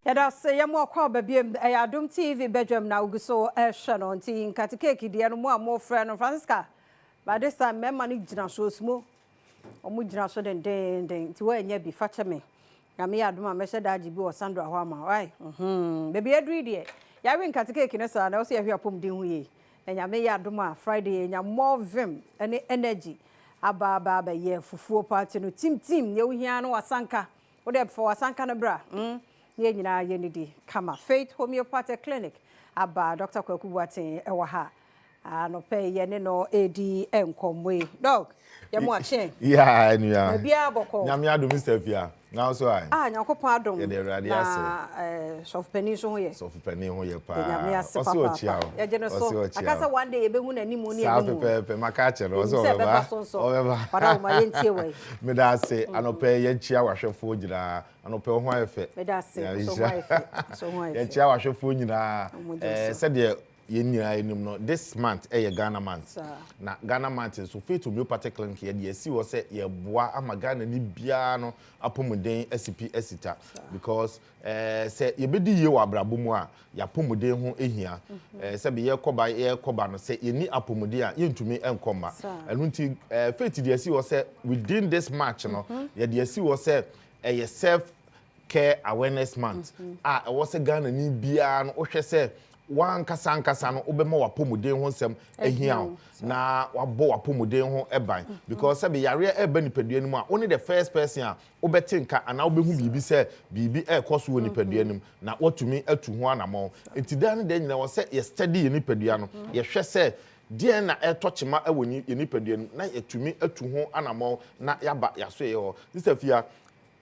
Yɛda ase yɛ mo akɔ aba biom. Ɛyɛ Adom TV badwam na wogu so ɛhwɛ no nti nkate cake deɛ no mo a mo frɛ no Francisca by this time mmarima no gyina so osmo wɔn gyina so dendeenden nti woannya bi fa kyɛ me. Nyame yɛ adom a mɛhyɛ da agye bi wɔ Sandra hɔ ama wo ai mhm baabi aduru yi deɛ yɛawe nkate cake no saa na ɛwɔ sɛ yɛhwɛ apɔmuden ho yie na Nyame yɛ adom a Friday yɛnya more vim ne energy aba aba abɛyɛ fufuo party no team team deɛ wohia no wasanka Wo deɛ fa w'asanka no bra mm na yɛn nyinaa yɛnnidi kama. Faith Homeopathic Clinic aba, Dɔkta Kwaku Boateng wɔ ha anɔpa yi yɛne no redi nkɔmmɔ yi. Doc, yɛ mo akye. Yeah, nua. Baabiara bɔkɔ. Nyame adom Mr. Afia. Na wo so ae? Ah, Nyankopɔn adom. Yɛde Awurade ase. Na eh, sɔfo panin nso ho yɛ. Sɔfo panin ho yɛ paa. Yɛde Nyame ase Ɔse papaapa. ɔkyia wo. Yɛgye no so. Ɔse ɔkyia Aka wo. sɛ one day yɛbɛhu n'anim ne Saa anim. pɛpɛɛpɛ, maka akyerɛ no, ɔse Yɛnim sɛ ɔbɛba. ɛbɛba so nso. Ɔbɛba. Ɔda wo ma yɛntie wei. Meda ase anɔpa yi yɛnkyia w'ahwɛfoɔ nyinaa. Anɔpa yi wo ho ayɛ fɛ. Meda ase, Nyame nso ho nhyira. ayɛ fɛ. Nso ho ayɛ fɛ. Yɛnkyia w'ahwɛfoɔ nyinaa. Ɔmo gye Eh, so. sɛdeɛ yɛn nyinaa yɛnim no, this month ɛyɛ Ghana month. Saa. Na Ghana month nso, Faith Homeopathic Clinic yɛde asi hɔ sɛ yɛboa ama Ghanani biara no apɔmuden asi pi asi ta. Saa. Because eh, sɛ yɛbɛdi yie wɔ abrabɔ mu a, Y'apɔmuden ho hia. Sɛbe yɛrekɔ ba yɛrekɔ ba no, sɛ yɛnni apɔmuden a, yɛntumi nkɔ mma. Ɛno nti, Faith de asi hɔ sɛ within this March no, yɛde asi hɔ sɛ ɛyɛ self care awareness month a ɛwɔ sɛ Ghanani biara no wohwɛ sɛ w'ankasa ankasa no wobɛma w'apɔmuden ho nsɛm ahia wo na wabɔ w'apɔmuden ho ban because sɛbe yareɛ ɛreba nipadua no mu a, wo ne the first person a wobɛte nka anaa wobɛhu biribi sɛ biribi rekɔ so wɔ nipadua no mu na woatumi atu ho anammɔn. Nti daa ne daa nyinaa ɛwɔ sɛ yɛ study yɛn nipadua no, yɛhwɛ sɛ deɛn na ɛretɔ kyema wɔ yɛn nipadua no mu na yɛatumi atu ho anammɔn na yɛaba yɛasoɛeɛ hɔ. Sister Fia,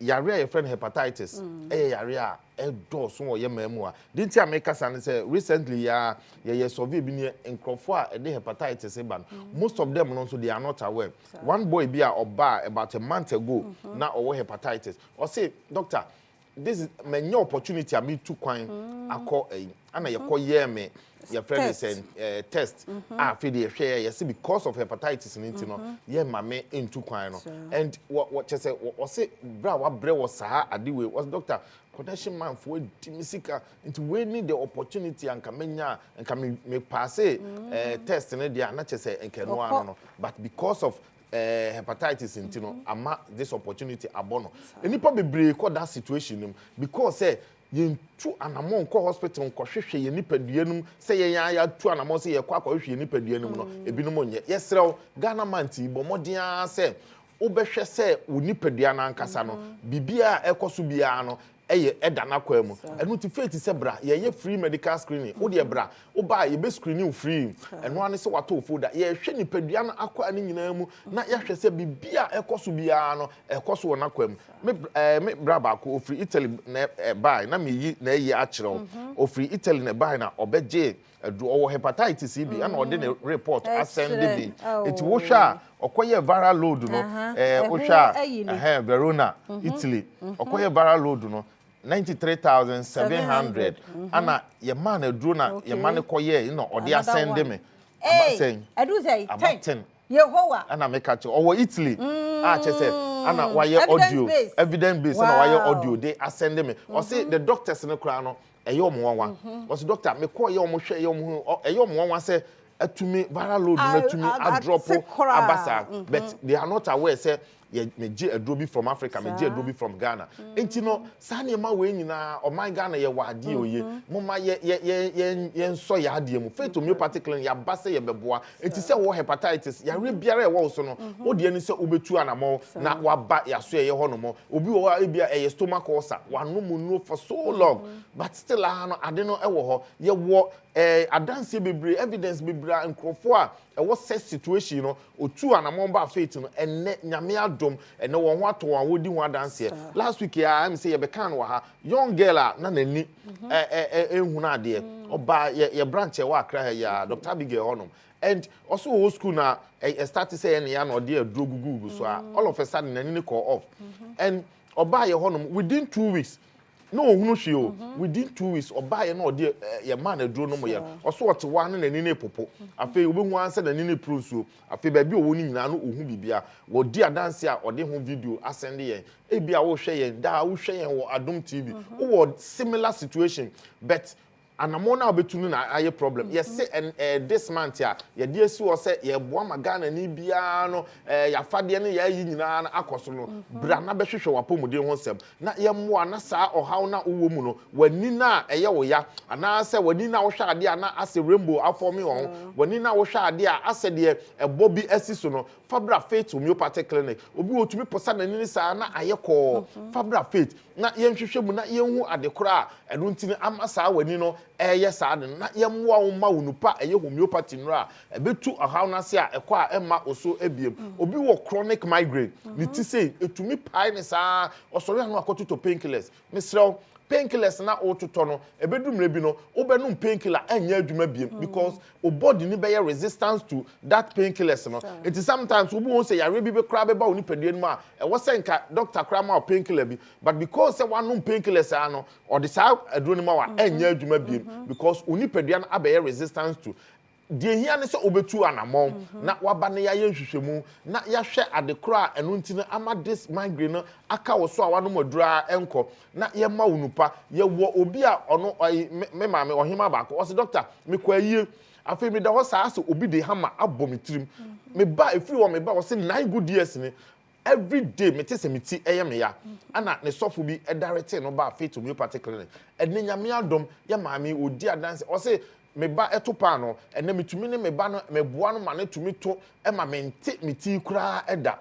yareɛ a yɛfrɛ no hepatitis yɛ yareɛ a ɛdɔɔso wɔ yɛn man mu ha. Deɛ nti a meka saa ne sɛ recently yi ara yɛyɛ survey bi ne nkurɔfoɔ a ɛde hepatitis ba no, most of them no nso they are not aware. One boy bi a ɔbaa about a month ago na ɔwɔ hepatitis. Ɔse doctor this is manya opportunity a metu kwan akɔ ɛyi ana yɛkɔ yɛɛ me yɛfrɛ no sɛ eh, test a afei de yɛhwɛ yɛ yɛse because of hepatitis no nti no yɛ ma me ntu kwan no and wɔ wɔ kyɛ sɛ ɔse berɛ a wabrɛ wɔ saa ade wei ɔse doctor connection man foɔ adi me sika nti wei ne the opportunity a nka menya a nka me me paase eh, test no deɛ a na kyɛ sɛ nka ɛno ano no but because of eh, hepatitis nti no ama this opportunity abɔ no. Nnipa bebree kɔ that situation no mu because sɛ yɛntu anamɔn nkɔ hospital nkɔhwehwɛ yɛn nipadua no mu sɛ yɛn ara yɛatu anamɔn sɛ yɛkɔ akɔhwehwɛ yɛn nipadua no mu no, ebinom nyɛ. Yɛsrɛ wo, Ghana man ti, bɔ mmɔden ara sɛ wobɛhwɛ sɛ wo nipadua no ankasa no, biribiara a ɛkɔ so biara no, ɛyɛ ɛda n'akwaa mu. Ɛno nti faith sɛ bra yɛyɛ free medical screening. Wo deɛ bra, woba a yɛbɛ screening wo free. Ɛno ara ne sɛ watɔ wo folder. Yɛhwɛ nipadua no akwaa no nyinaa mu na yɛahwɛ sɛ biribi a ɛkɔ so biara no ɛkɔ so wɔ n'akwaa mu. Me ɛɛ me bra baako ofiri Italy na ɛbae na meyi na ɛyi akyerɛ wo. Ofiri Italy na ɛbae na ɔbɛgyee Aduro ɔwɔ hepatitis yi bi ɛna ɔde ne report asɛnde bi nti wohwɛ a ɔkɔyɛ viral load no ɛɛ wohwɛ a ɛhɛn Verona Italy ɔkɔyɛ viral load no 93,700 ana yɛmaa no aduro na yɛma no kɔyɛɛ na ɔde asɛnde me aba sɛn aba 10 Yehowa. Ɛna meka kyerɛ ɔwɔ Italy a kyerɛ sɛ ɛna wayɛ audio evidence based ɛna wayɛ audio de asɛnde me ɔse the doctors no koraa no ɛyɛ wɔn nwanwa ɔsi doctor mekɔ yɛ wɔn hwɛ yɛ wɔn ho ɛyɛ wɔn nwanwa sɛ atumi viral load no atumi adrɔpo aba saa but they are not aware sɛ yɛ megye aduro bi from Africa megye aduro bi from Ghana nti no saa nneɛma wei nyinaa ɔman Ghana yɛ wɔ adeɛ oye moma yɛ yɛ yɛ yɛ yɛn nsɔ yɛ adeɛ mu Faith Homeopathic Clinic yaba sɛ yɛbɛboa nti sɛ wɔ hepatitis yareɛ biara ɛwɔ wo so no wo deɛ ne sɛ wobɛtu anamɔn na waba yɛaso ɛyɛ hɔ nom obi wɔ hɔ a ebia ɛyɛ stomach ulcer wanom nnuro for so long but still ara no ade no ɛwɔ hɔ yɛwɔ eh, adanseɛ bebree evidence bebree a nkurɔfoɔ a ɛwɔ such situation no otu anamɔn ba faith no ɛnɛ nyame adom ɛnɛ wɔn ho atɔ wɔn a wɔdi ho adanseɛ last week a ɛm sɛ yɛbɛka no wɔ ha young girl a na n'ani ɛnhunu adeɛ ɔbaa yɛ yɛ branch ɛwɔ Accra ha yi a Dr. Abigail hɔnom and ɔso wɔ school na ɛ start sɛ ɛne ya na ɔde aduro gugugu so a all of a sudden n'ani ne kɔɔ off and ɔbaa yɛ hɔnom within 2 weeks. Na ɔnhunu hwee o. Within 2 weeks ɔbaeɛ na ɔde yɛmaa no aduro nom yɛ. Ɔso ɔte hɔ a na n'ani no repopo. Afei wobɛhu ara sɛ n'ani no reporo nsuo. Afei baabi a ɔwɔ no nyinaa no ɔhu biribiara. Wɔdi adanse a ɔde ho video asɛnde yɛn. Ebi a wohwɛ yɛn daa, wohwɛ yɛn wɔ Adom TV. Wowɔ similar situation, but anammɔn no a wobɛtu no na ayɛ problem. Yɛse this month a yɛde asi hɔ sɛ yɛboa ma Ghanani biara no yɛafadeɛ ne yɛayi nyinaa no akɔ so no, bra na bɛhwehwɛ w'apɔmuden ho nsɛm na yɛmmoa na saa ɔhaw no a wowɔ mu no, w'ani no a ɛyɛ wo ya, anaasɛ w'ani no a wohwɛ adeɛ a na asɛ rainbow afɔme wɔ ho, w'ani no a wohwɛ adeɛ a asɛ deɛ ɛbɔ bi asi so no, fa bra Faith Homeopathic Clinic. Obi wɔ otumi posa n'ani no saa na ayɛ kɔɔ. Fa bra Faith na yɛnhwehwɛ mu na yɛnhu ade korɔ a ɛno nti no ama saa w'ani no ɛreyɛ saa ade no, na yɛmmoa wo mma wo nupa a ɛyɛ homeopathy nnuro a ɛbɛtu ɔhaw no ase a ɛkɔ a ɛmma wo so ebiem. Obi wɔ chronic migraine, ne ti sei ɛtumi pae ne saa, ɔsɔre ano akɔtotɔ painkillers. Mesrɛ wo, painkillers na wototɔ no, ɛbɛdu mmerɛ bi no wobɛnom painkiller ɛnyɛ adwuma biem because wo body ni bɛyɛ resistance to that painkillers no. Nti sometimes wobi wɔn sɛ yareɛ bi bɛ koraa bɛba wo nipadua no mu a ɛwɔ sɛ nka doctor koraa ma wo painkiller bi, but because sɛ wanom painkillers a no ɔde saa aduro no ma wa, ɛnyɛ adwuma biem because wo nipadua no abɛyɛ resistance to. Deɛ hia ne sɛ wobɛtu anammɔn na waba na yɛayɛ nhwehwɛmu na yɛahwɛ ade korɔ a ɛno nti no ama this migraine no aka wo so a wanom aduro a ɛnkɔ, na yɛma wo nupa. Yɛwɔ obi a ɔno ɔyi me maame ɔhema baako, ɔsɛ, "Doctor, mekɔ ayie, afei meda hɔ saa sɛ obi de hammer abɔ me tirim. Meba efiri hɔ meba." Ɔsɛ 9 good years ni, every day mete sɛ me ti ɛyɛ me ya. Ana ne sɔfo bi ɛdarete no ba Faith Homeopathy Clinic. Ɛne Nyame adom, yɛ maame odi adanse, ɔsɛ me ba ɛto paano, ɛnɛ metumi ne me ba no meboa no ma ne tumi to ɛma mente me ti koraa ɛda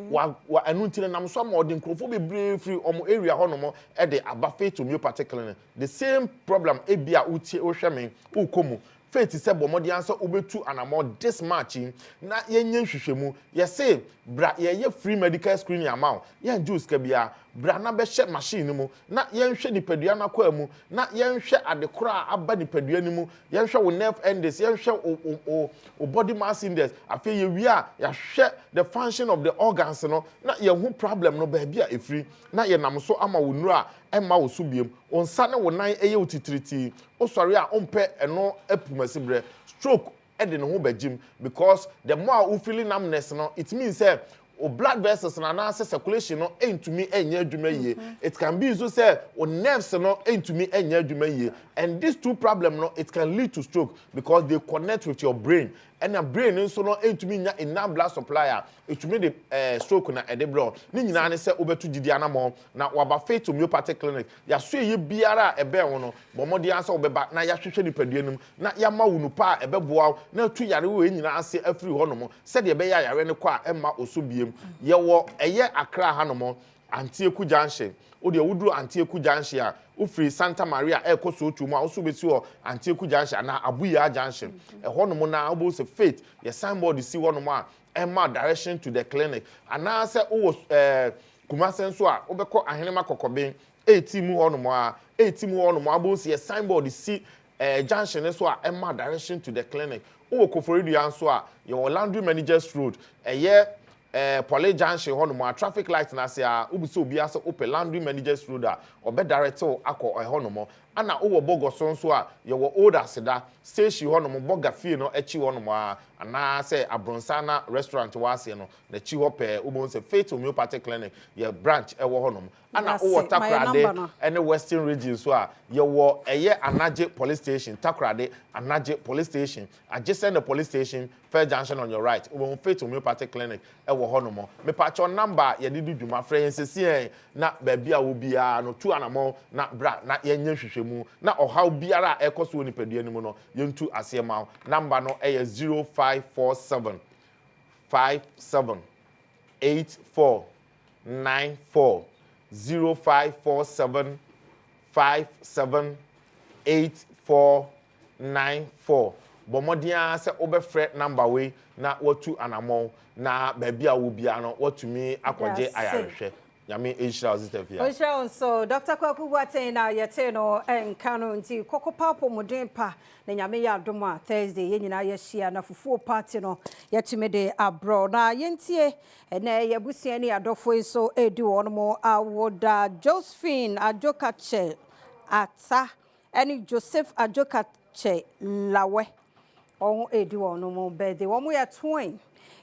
wa wa. Ɛno nti no nam so ama ɔde nkurɔfoɔ bebree firi ɔmo area hɔnom ɛde aba Faith Homeopathy Clinic. The same problem ebi a wotie wohwɛ me wokɔ mu, Faith sɛ bɔ mmɔden sɛ wobɛtu anammɔ this March yi na yɛnyɛ nhwehwɛmu. Yɛse bra, yɛyɛ free medical screening ama wo, yɛngye wo sika biara. Bra na bɛhyɛ machine no mu na yɛnhwɛ nipadua no akɔa mu na yɛnhwɛ ade korɔ a aba nipadua no mu, yɛnhwɛ wo nerve endings, yɛnhwɛ wo body mass index. Afei yɛwie a, yɛahwɛ the function of the organs no na yɛhu problem no baabi a ɛfiri na yɛnam so ama wo nnuro a ɛmma wo so biem. Wo nsa ne wo nan ɛyɛ wo titiritii, wosɔre a wompɛ ɛno apumasi berɛ, stroke ɛde ne ho bɛgyim because the more a wo feeling numbness no, it means sɛ o blood vessels na anaasɛ circulation no ntumi nyɛ adwuma yie. It can be nso sɛ o nerves no ntumi nyɛ adwuma yie, and these two problem no, it can lead to stroke because they connect with your brain, ɛna brain nso no ntumi nya enough blood supply a etumi de stroke na ɛde brɛ. Ne nyinaa ne sɛ wobɛto gyidi anamɔ na waba Faith Homeopathic Clinic. Yɛaso ɛyɛ biara a ɛbɛn wo no, bɔ mmɔden sɛ wobɛba na yɛahwehwɛ nipadua no mu na yɛama wo nupa a ɛbɛboa wo na atu yare wɔ nyinaa ase afiri hɔnom sɛdeɛ ɛbɛyɛ a yare no kɔ a ɛmma wo so biem. Yɛwɔ ɛyɛ Accra hanom, Antieku Junction. Wodeɛ woduru Antieku Junction a, wofiri Santa Maria ɛrekɔ Sootu mu a, woso bɛsi hɔ Antieku Junction anaa Abuya Junction ɛhɔnom na wobɛhu sɛ Faith yɛ signboard si hɔnom a ɛma direction to the clinic. Anaasɛ wowɔ Kumase nso a, wobɛkɔ Ahenema Kɔkɔben eti mu hɔnom a, eti mu hɔnom a, wobɛhu sɛ yɛ signboard si junction no so a ɛma direction to the clinic. Wowɔ Koforidua nso a, yɛwɔ Laundry Managers Road, ɛyɛ Poly Junction hɔnom a, traffic light n'ase a, wobisa obiara sɛ wopɛ Laundry Managers Road a, ɔbɛ direct wo akɔ ɛhɔnom. Ana wowɔ Bɔgɔso nso a, yɛwɔ Old Aseda Station hɔnom, Bɔga fie no akyi hɔnom a, anaasɛ Abronsana Restaurant wɔ aseɛ no n'akyi hɔ pɛɛ, wobɛhu sɛ Faith Homeopathic Clinic yɛ branch ɛwɔ hɔnom. Ana wowɔ Takorade ɛne Western Region so a, yɛwɔ ɛyɛ Anagye Police Station, Takorade Anagye Police Station, adjacent the police station, first junction on your right, wobɛhu Faith Homeopathic Clinic ɛwɔ hɔnom. Mepatwɔ, number a yɛde di dwuma, frɛ yɛn sɛsiɛ na baabi a wɔ biara no, tu anammɔn na bra na yɛnyɛ nhwehwɛmu na ɔhaw biara a ɛkɔ so wɔ nipadua no mu no, yɛntu aseɛ ma wo. Number no ɛyɛ 0547 57 84 94, 0547 57 84 94. Bɔ mmɔden ara sɛ wobɛfrɛ number wei na watu anammɔn na baabi a wɔ biara no watumi akɔgye ayarehwɛ. Nyame nhyira wo, Sister Fia. Ɔnhyira wo nso. Dr. Kwaku Boateng na yɛtee no nka no nti kɔkɔpa apɔmuden pa na Nyame yɛ adom a, Thursday yɛn nyinaa yɛahyia na fufuo party no yɛtumi de abrɔ. Na yɛntie ɛnɛ yɛabusua ne adɔfoɔ yi nso ɛredi wɔn mo awoda: Josephine Adwokakyɛ Ata ɛne Joseph Adwokakyɛ Lawɛ. Wɔn ɛredi wɔn mo birthday. Wɔn yɛ twin.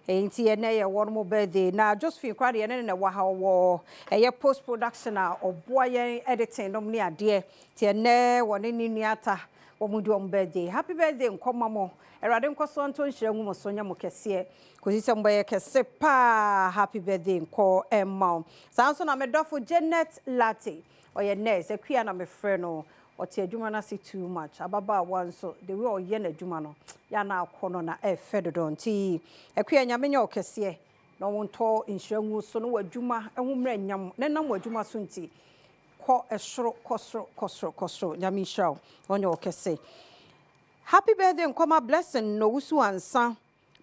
Nti ɛnɛ yɛ wɔn mo birthday na Josephine koraa deɛ, ɛne ne na ɛwɔ ha, wɔ ɛyɛ post production a ɔboa yɛn editing nom ne adeɛ. Nti ɛnɛ wɔne ne nua Ata wɔn di wɔn birthday. Happy birthday nkɔma mo. Awurade nkɔso nto nhyira ngu mo so, nyɛ mo kɛseɛ kòsi sɛ mo bɛyɛ kɛse paa. Happy birthday nkɔ ɛma wo. Saa nso na medɔfo Janet Latte, ɔyɛ nurse. Akua na mefrɛ no, ɔte adwuma no ase too much. Ababaawa nso, the way ɔyɛ n'adwuma no yɛ akɔ no na ɛfɛ dodo. Nti Akua, Nyame nyɛ ɔkɛseɛ na wɔntɔ nhyira ngu so na w'adwuma ho mmerɛ nyam na nam w'adwuma so nti kɔ ɛsoro, kɔ soro, kɔ soro, kɔ soro. Nyame nhyira wo, ɔnyɛ ɔkɛse. Happy birthday nkɔma Blessing na Owusu Ansa.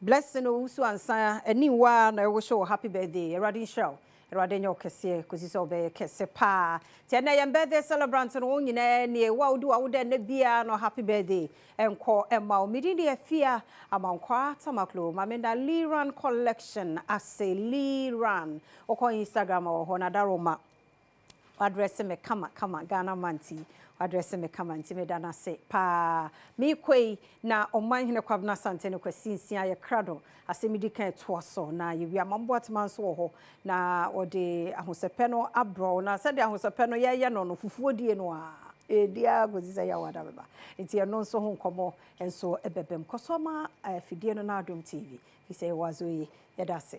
Blessing Owusu Ansa, ɛni wa na ɛwɔ wɔ happy birthday. Awurade nhyira wo, Awurade nyɛ ɔkɛseɛ kòsi sɛ ɔbɛyɛ kɛse paa. Nti ɛnɛ yɛn birthday celebrant no, wɔn nyinaa nie. Wa wodi wa wodɛ nnɛ biara no, happy birthday ɛnkɔ ɛma wo. Medi deɛ Fia Amankwa Tamaklo. Maame na Liran Collection ase. Liran, wokɔ Instagram wɔ hɔ na daroma wadress me kama kama. Ghana manti wadress me kama, nti meda no ase paa. Meekɔ yi na ɔman hene Kwabena Asante no Kwasi Nsia yɛ krado asɛm di kan ɛtoa so na yɛwie. Amamboatema nso wɔ hɔ na wɔde ahosɛpɛ no abrɔ na sɛdeɛ ahosɛpɛ no yɛyɛ no, fufuo die no a ɛdi a kɔsi sɛ yɛwɔ ada bɛba. Nti ɛno nso ho nkɔmmɔ nso ɛbɛbɛm. Kɔ so ama afidie no no Adom TV fi sɛ yɛwɔ azo yi. Yɛda ase.